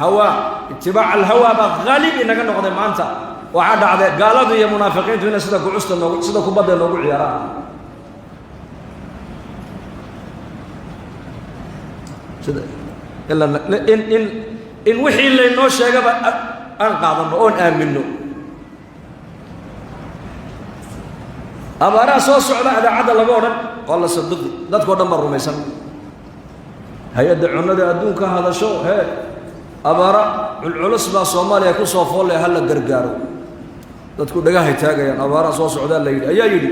Hawaa, itibaac alhawaa baa haalib inaga noqday maanta. Waxaa dhacday gaaladu iyo munaafiqiintu inay sida gucusta noogu, sida kubadda noogu ciyaaraan. Sida ila in wixii laynoo sheegaba aan qaadanno oon aaminno. Abaaraha soo socda adaacadda laga odhan waa la sadiqi, dadkao dhan baa rumaysan. Hay-adda cunnada adduunka hadasho, hee, abaara culculus baa Soomaaliya ku soo foollay, ha la gargaaro. Dadku dhagahay taagayaan, abaaraha soo socdaa la yidhi. Ayaa yidhi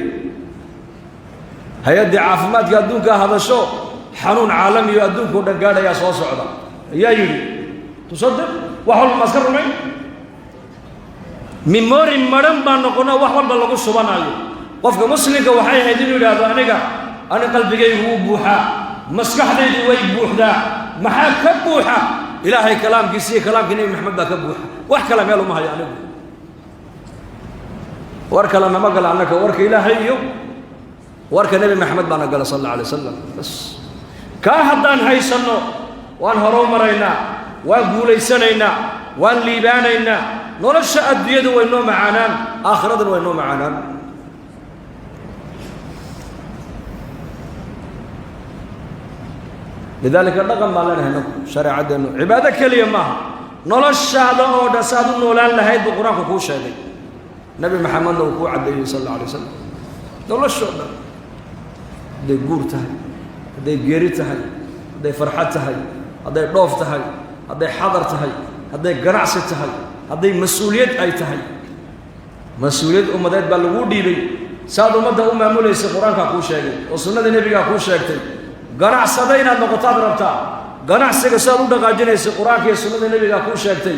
hay-addii caafimaadka adduunka hadasho, xanuun caalamiyo adduunkao dhan gaadhayaa soo socda. Ayaa yidhi tusadiq, wax walba ma iska rumayn. Memory madhan baa noqono, wax walba lagu shubanayo. Qofka muslimka waxay ahayd inuu yidhaahdo, aniga ani qalbigaygu wuu buuxaa, maskaxdaydu way buuxdaa. Maxaa ka buuxa? Ilaahay kalaamkiisa iyo kalaamkii Nebi Maxamed baa ka buuxa. Wax kale meel uma hayo anigu, war kale nama gala annaka. Warka Ilaahay iyo warka Nebi Maxamed baana gala, sal alla alay wasalam. Bas, kaa haddaan haysanno waan horow maraynaa, waan guulaysanaynaa, waan liibaanaynaa. Nolosha adduunyadu way noo macaanaan, aakhiraduna way noo macaanaan. Lidaalika dhaqan baan leenahay nagu. Shareecadeennu cibaado keliya maaha, noloshaada oo dhan si aad u noolaan lahayd buu Qur-aanku kuu sheegay, Nebi Maxamedna uu kuu caddeeyey, sal alla alay wasalam. Noloshoo dhan, hadday guur tahay, hadday geeri tahay, hadday farxad tahay, hadday dhoof tahay, hadday xadar tahay, hadday ganacsi tahay, hadday mas-uuliyad ay tahay, mas-uuliyad ummadeed baa laguu dhiibay, saaad ummadda u maamulaysay Qur-aankaa kuu sheegay oo sunnada Nebigaa kuu sheegtay. Ganacsada inaad noqotaad rabtaa, ganacsiga siaad u dhaqaajinaysay Qur-aanka iyo sunnada Nebigaa kuu sheegtay.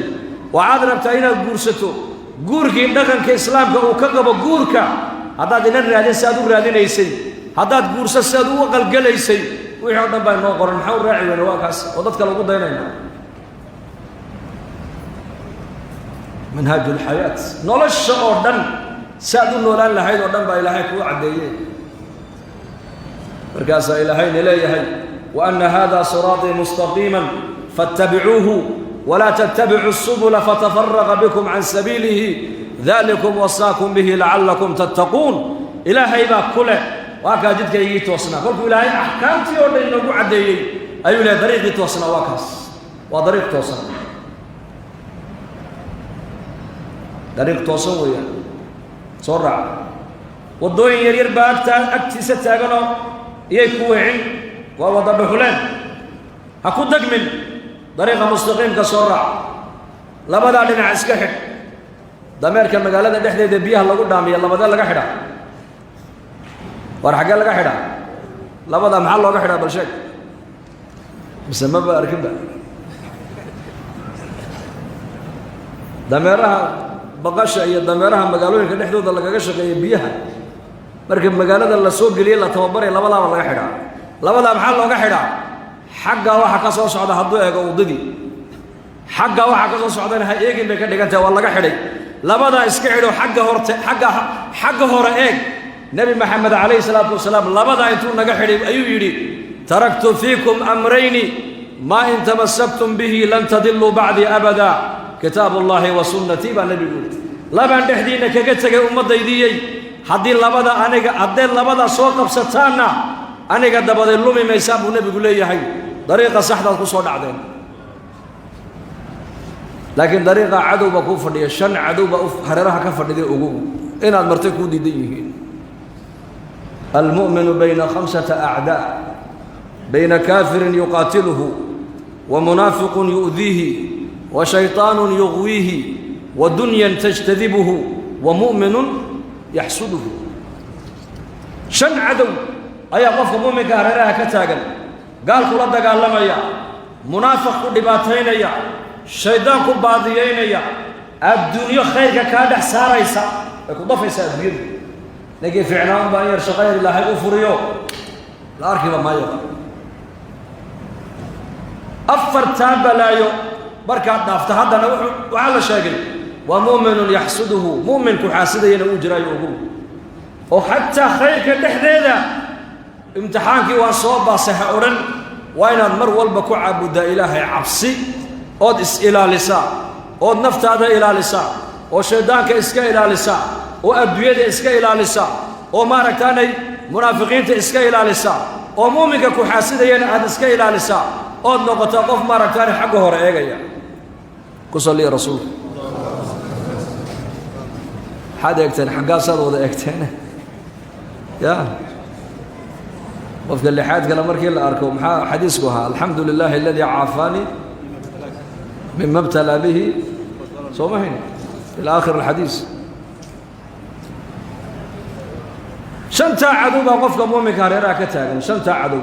Waxaad rabtaa inaad guursato, guurkii dhaqanka Islaamka uu ka qabo guurka, haddaad inan raadin si aad u raadinaysay, haddaad guurso si aad u aqalgelaysay, wixii o dhan baa inoo qoran. Maxaa u raaci weyne? Waa kaas oo dadka lagu daynayna manhaaj ulxayaat. Nolosha oo dhan si aad u noolaan lahayd oo dhan baa Ilaahay kuu caddeeye. Markaasaa Ilaahayna leeyahay: wa ana hada siraaطii mustaqiima faاtabicuuhu walaa tattabicuu الsubula fatafaraqa bikum can sabiilihi dalikum wasaakum bihi lacalakum tattaquun. Ilaahay baa ku leh, waa kaa jidkaygii toosnaa. Kolkuu Ilaahay axkaamtii oo dhan inoogu caddeeyey ayuu lehay dariiqii toosnaa waa kaas, waa dariiq toosan, dariiq toosan weeyaan. Soo raaca. Waddooyin yaryar baa agtaa agtiisa taaganoo iyay ku weecin, waa wadda dhuxuleen, ha ku degmin. Dariiqa mustaqiimka soo raac, labadaa dhinac iska xidh. Dameerka magaalada dhexdeeda biyaha lagu dhaamiya labadee laga xidhaa? Waar, xaggee laga xidhaa labadaa? Maxaa looga xidhaa? Bal sheeg, mise maba arkinba? Dameeraha baqasha iyo dameeraha magaalooyinka dhexdooda lagaga shaqeeya biyaha, marka magaalada la soo geliyey la tababaraya, labadaaba laga xidhaa. Labadaa maxaa looga xidhaa? Xaggaa waxa ka soo socda hadduu eego waddadii, xaggaa waxa ka soo socdana ha eegin bay ka dhigan tahay. Waa laga xidhay. Labadaa iska xidho, xagga horte, xagga hore eeg. Nebi Maxamed calayhi salaatu wasalaam labadaa intuu naga xidhay ayuu yidhi: taraktu fiikum amrayni maa in tamasaktum bihi lan tadiluu bacdii abada, kitaab ullaahi wa sunnatii, baa nebigu yidhi. Labaan dhexdiinna kaga tegay ummaddaydiyey, haddii labada aniga hadday labada soo qabsataanna aniga dabaday lumi maysaan, buu nebigu leeyahay. Dariiqa saxdaad ku soo dhacdeen, laakiin dariiqa cadow baa kuu fadhiya. Shan cadow baa hareeraha ka fadhiday, ogow inaad martay kuu diidan yihiin. Almu'minu bayna khamsata acdaa: bayna kaafirin yuqaatiluhu, wa munaafiqun yu'diihi, wa shayطaanun yuغwiihi, wa dunyan tajtadibuhu, wa mu'minun yaxsuduhu. Shan cadow ayaa qofka mu'minka hareeraha ka taagan: gaal kula dagaalamaya, munaafiq ku dhibaataynaya, shaydaan ku baadiyaynaya, adduunyo khayrka kaa dhex saaraysa, way ku dafaysaa adduunyadu. Ninkii fiicnaa un baa in yar shaqo yar Ilaahay u furiyo, la arkiba maayaba. Afartaa balaayo markaad dhaafta, haddana waxaa la sheegay waa mu'minun yaxsuduhu, mu'minku xaasidayana uu jiraayo, ogow. Oo xataa khayrka dhexdeeda imtixaankii waan soo baasay ha odhan. Waa inaad mar walba ku caabuddaa Ilaahay cabsi. Ood is-ilaalisaa, ood naftaada ilaalisaa, oo shaydaanka iska ilaalisaa, oo adduunyada iska ilaalisaa, oo maaragtaanay munaafiqiinta iska ilaalisaa, oo muuminka ku xaasidayana aad iska ilaalisaa, ood noqotaa qof maaragtaanay xagga hore eegaya. Ku salliya rasuulka. Maxaad eegteen? Xaggaasaad wada eegteen. Ya qofka lixaad kale markii la arko, maxaa xadiisku ahaa? Alxamdu lilaahi aladii caafaanii mima btalaa bihi, soo ma hayn? Ila aakhir alxadiis. Shantaa cadow baa qofka muuminka hareeraha ka taagan. Shantaa cadow,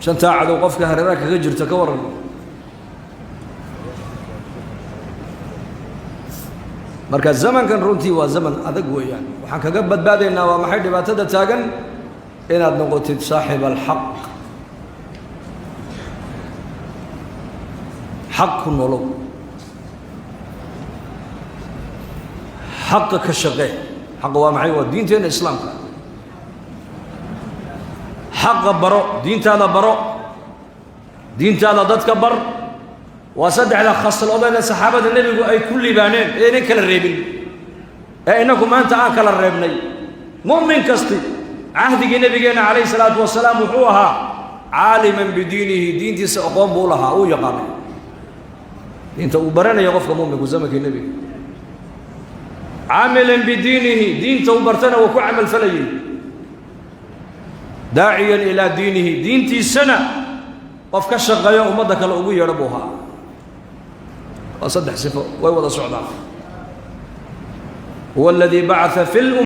shantaa cadow qofka hareeraha kaga jirta, ka warran. Marka zamankan runtii waa zaman adag weeyaan. Waxaan kaga badbaadaynaa waa maxay dhibaatada taagan? Inaad noqotid saaxib alxaq, xaq ku nolow, xaqa ka shaqee. Xaqa waa maxay? Waa diinteenna islaamka. Xaqa baro, diintaada baro, diintaada dadka bar. Waa saddexda khasloodee saxaabada nebigu ay ku liibaaneen ee inan kala reebin, ee innaku maanta aan kala reebnay. Mu'min kasti cahdigii nebigeenna calayhi salaatu wasalaam wuxuu ahaa caaliman bidiinihi, diintiisa aqoon buu lahaa, uu yaqaanay diinta, uu baranaya qofka mu'minku zamankii nebiga. Caamilan bidiinihi, diinta uu bartana wuu ku camalfalayay. Daaciyan ilaa diinihi, diintiisana qof ka shaqeeyo ummadda kale ugu yeedho buu ahaa. Waa saddex sifo, way wada socdaan. Huwa aladii bacaa fi.